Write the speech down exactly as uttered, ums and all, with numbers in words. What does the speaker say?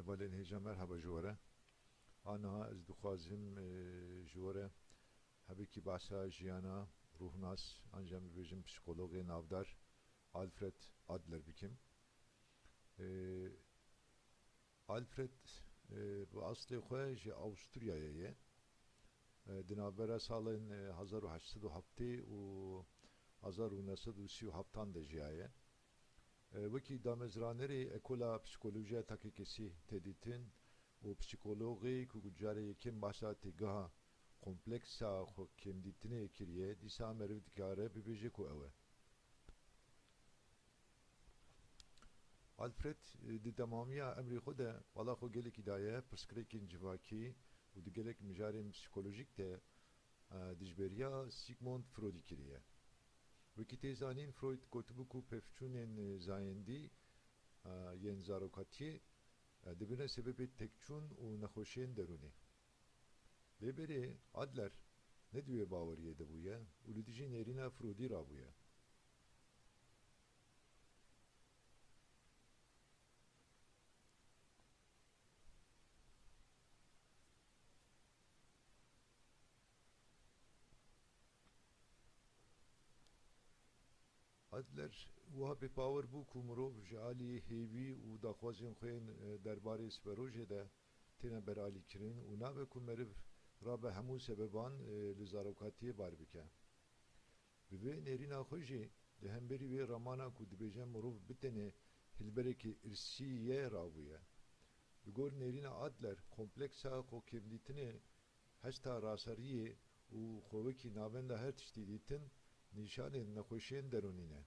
Hevalên hêja, merhaba ji we re. A niha ez dixwazim, e, ji we re hebekî behsa jiyana rûhnas, an jî em bibêjin psîkologê navdar Alfred Adler bikim. E, Alfred, e, bi aslê xwe ji Awisturyayê ye. E, di navbera salên, e, hezar û heşt sed û heftê û hezar û neh sed û sî û heftan de jiyaye. E, wekî damezranerê Ekola Psîkolojiya Takekesî tê dîtin û psîkologê ku carê yekem behsa têgeha kompleksa xwe kêmdîtinê kiriye, dîsa meriv dikare bibêje ku ew e. Alfred, e, di temamiya emrê xwe de bala xwe gelekî daye pirsgirêkên civakî û di gelek mijarên psîkolojîk de, e, dijberiya Sigmund Freudî kiriye. Wekî tê zanîn, Freud gotibû ku pevçûnên, e, zayendî, e, yên zarokatiyê, e, dibine sebebê têkçûn û nexweşiyên derûnî. Lê berê Adler ne di wê baweriyê de bûye û li dijî nêrîna Freudî rabûye. Adler wiha bêbawer bû ku mirov ji alî hêvî û daxwazên xwe yên, e, derbarê siberojê de têne beralîkirin û nabe ku meriv rabe hemû sebeban, e, li zarokatiyê bar bike. Bi vê nêrîna xwe jî li hemberî wê ramana ku dibêje mirov bi tenê hilberekî irsî ye rabûye. Li gor nêrîna Adler, kompleksa xwekêmdîtinê hesta raseriyê û xwe wekî navenda her tiştî dîtin nîşanên nexweşiyên derûnî ne.